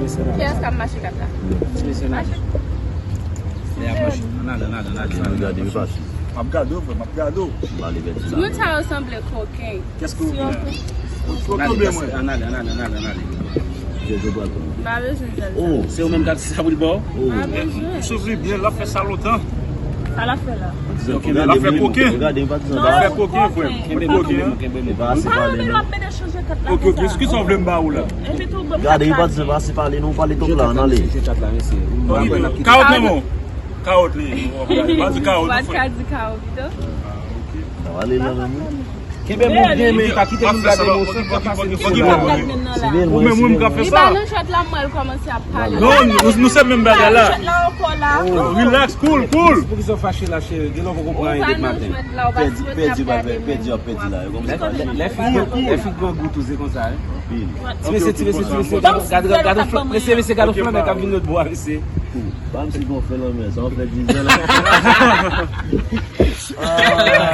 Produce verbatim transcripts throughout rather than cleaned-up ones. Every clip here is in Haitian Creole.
Kiyès k ap mache kat la? Mache. Ann ale, ann ale, ann ale, ann ale. M ap gade w, frè, m ap gade w. Moun sa yo sanble koken. Kiyès ki w vle? Ann ale, ann ale, ann ale, ann ale. M pa bezwen zèl sa. Oh, se ou menm k ap di sa pou l ba w? M pa bezwen. M souvri byen, l ap fè sa lontan. Sa l ap fè la? L ap fè koken. L ap fè koken, frè. Kenbe men, kenbe men, kenbe men. M pa renmen lè w ap mete chanje kat la konsa. Ok, ok, kisa w vle m ba ou la? Epi tou, ban m kat la. Gade, li pa di se pa se pale, non, pale tonk la, ann ale. Kawòt nan men w. Kawòt li. Pa di kawòt. Ou pa t ka di kawòt pito. Sa va ale la menm, wi. Kenbe men byen, men pa kite moun gade nou, se pa pase nou. Ou menm, ou menm k ap fè sa. Li ba nou jwèt la, m wè l kòmanse ap pale. Non, nou, nou se menm bagay la. Li ba nou jwèt la ankò la. Relax, cool, cool. Poukisa w fache la, cheri? Gen lè w poko pran anyen depi maten. Pèdi, pèdi, pèdi, pèdi, ap pèdi la. Lè fi, lè fi grangou tou, se konsa, wi. Ti mesye, ti mesye, ti mesye, gade, gade, gade, mesye, mesye, gade flanmè k ap vin lòt bò a, mesye. Ba m si gon fè lanmè, sa w fè dizè la.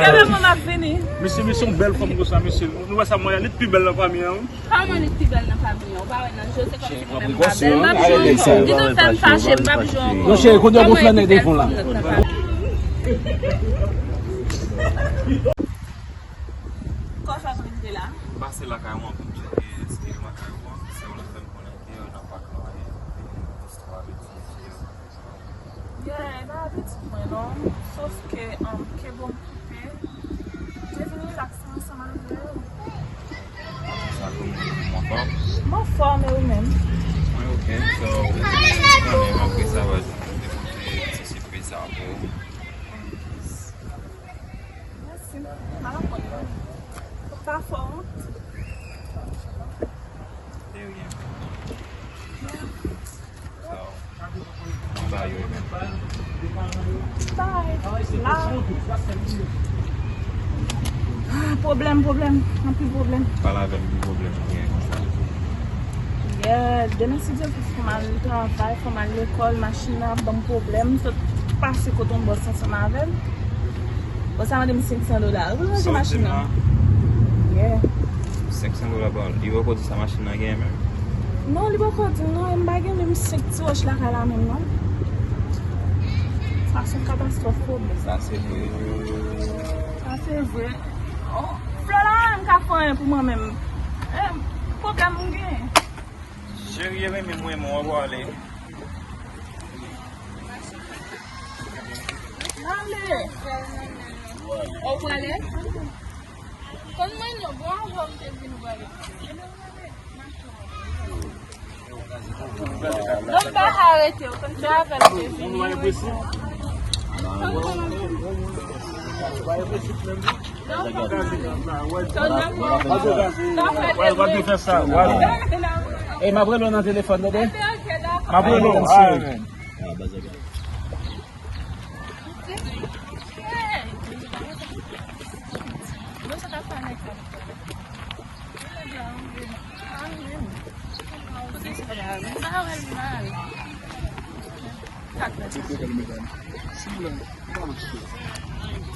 Gade mwen m ap vini. Mesye, mesye, yon bèl fanm konsa, mesye. Nou wè sa, mwen, li pi bèl nan fami an, wi. Kòman li pi bèl nan fami an? Ou pa wè nan je w, se kòmsi mwen menm m pa bèl. M ap jwe ankò. Di nou fè m fache, m p ap jwe ankò. Non, cheri, kounye a gon flanè devan w la. Kòman w fè pou rive la? M pase lakay mwen pou m tcheke eskalye lakay mwen. Se ou nan fè m konnen ke yo nan pak la, e istwa de ti mesye yo. Yeah, e pa abitud mwen non. Sof ke, um, ke bon koupe. Mwen vin relax ansanm avè w. Sa tou, m anfòm. M anfòm, e ou menm? Mwen ok, so, konnen apre sa, w a depoze ti sipriz sa pou ou. Mèsi. M pa konn non. Ou pa fò, hein? De rien. So, anba yo. Bye. La. Ah, pwoblèm, pwoblèm. Anpil pwoblèm. Pale avè m ki pwoblèm ou gen konsa. Yeah, demen si Dye vle, fò m al travay, fò m al lekòl, machin nan ap ban m pwoblèm. M sot pase kote yon bòs ansanm avè l. Bòs la mande m senk san dola. Ou ranje machin nan? Yeah. Senk san dola pa l. Li poko di sa machin nan genyen menm? Non, li poko di m non, e m pa gen menm senk ti wòch lakay la menm non. Sa se yon katastwòf pwoblèm. Sa se vre. Sa se vre. Oh, Flora menm ka fè anyen pou mwen menm. Eh, pwoblèm m gen. Cheri, e renmen mwen, mwen w ap ale. Ale. Ou prale? Konn mwen non, bon, avan m te di nou prale. Non, m pa ka rete, ou konn se avè l te vini. Wè, w ap fè sa. Ey, m ap rele w nan telefòn, tande? M ap rele w, alright.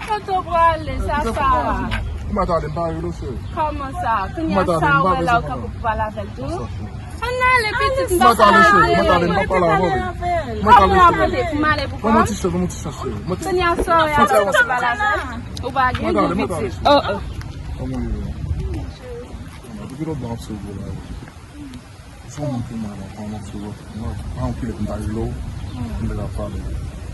Kote w prale, sa, sa? Ou mèt ale, m pa rele w, cheri. Kòman sa? Kounye a sa, ou wè la, ou kapab pale avè l tou? Ann ale, pitit, m pa pale avè l. Ou mèt ale, cheri, m pa pale avè w. Kòman w ap mande pou m ale pou kò m? Ban m yon ti chans, ban m yon ti chans, cheri. Kounye a sa, ou wè la, ou kapab pale avè l? Ou pa gen gou, pitit. Oh, oh. Kòman w ye? Depi lòt bò, m ap swiv ou la. Se yon moun ki mal ankò, m ap swiv ou. Mwen, pa yon kilè pou m ta rele w, m te ka pale.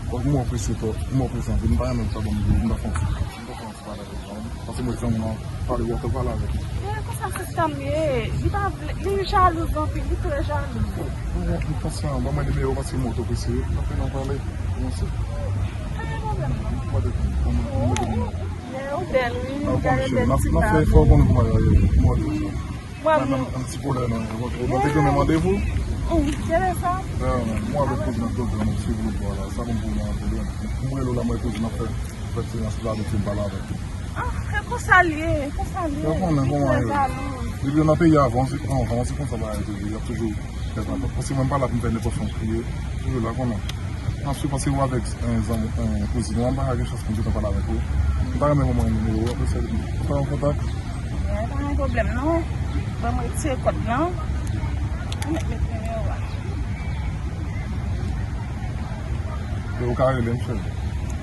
Kòm mwen prese twòp, mwen prese anpil, m pa renmen sa ban m di, m ta fè yon ti, m ta fè yon ti pale avèk ou. Paske mwen di yon moun pale, ou te pale avèk li. E konsa sistèm ye, li pa vle, li jalouz anpil, li trè jalouz. Mwen, mwen, mwen panse an, ban mwen nimewo paske mwen twò prese, n ap fè nan pale, kòmanse. Pa gen pwoblèm non. Ou bèl, wi, gade bèl ti dam. N ap fè efò pou nou pou marye, mwen twò. Mwen, mwen, mwen, ti pwoblèm nan, mwen, mwen te gen men randevou. Kilè sa? Mwen avèk kouzin nan pwoblèm, si vle, vwala, sa bon pou mwen, pwoblèm. Mwen rele w la, mwen kouzin nan fè, fè ti nan sou la, ti pale avèk li. Ah, e konsa l ye, e konsa l ye. Ou konnen kòman l ye. Depi yo nan peyi avan, se, avan, se konsa bagay te ye, y ap toujou fè sa. Paske mwen m pa la pou m fè nenpòt sa m kriye, toujou la konnen. Ansuit, paske ou avèk, eh, zanmi, eh, kouzin ou an, m pa ka gen chans pou m gentan pale avèk ou. M ta renmen ban mwen nimewo w, apre sa, nou fè yon kontak. Yeah, pa gen pwoblèm non. Ban mwen retire kòd lan. Ou mèt met nimewo a. Ou ka rele m, cheri.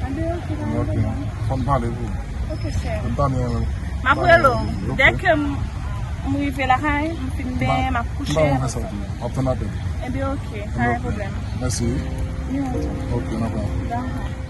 Anben, ok, pa gen Ok. pwoblèm. Fò m pale pou ou. Ok, chè. M ta byen. M ap rele w. Ok. Dèke m, m rive lakay, m fin benyen, m ap kouche. Ban mwen fè sa tou. M ap tann apèl. Enben, ok, pa gen pwoblèm. Mèsi. Yon. Ok, nan pran. Dakò.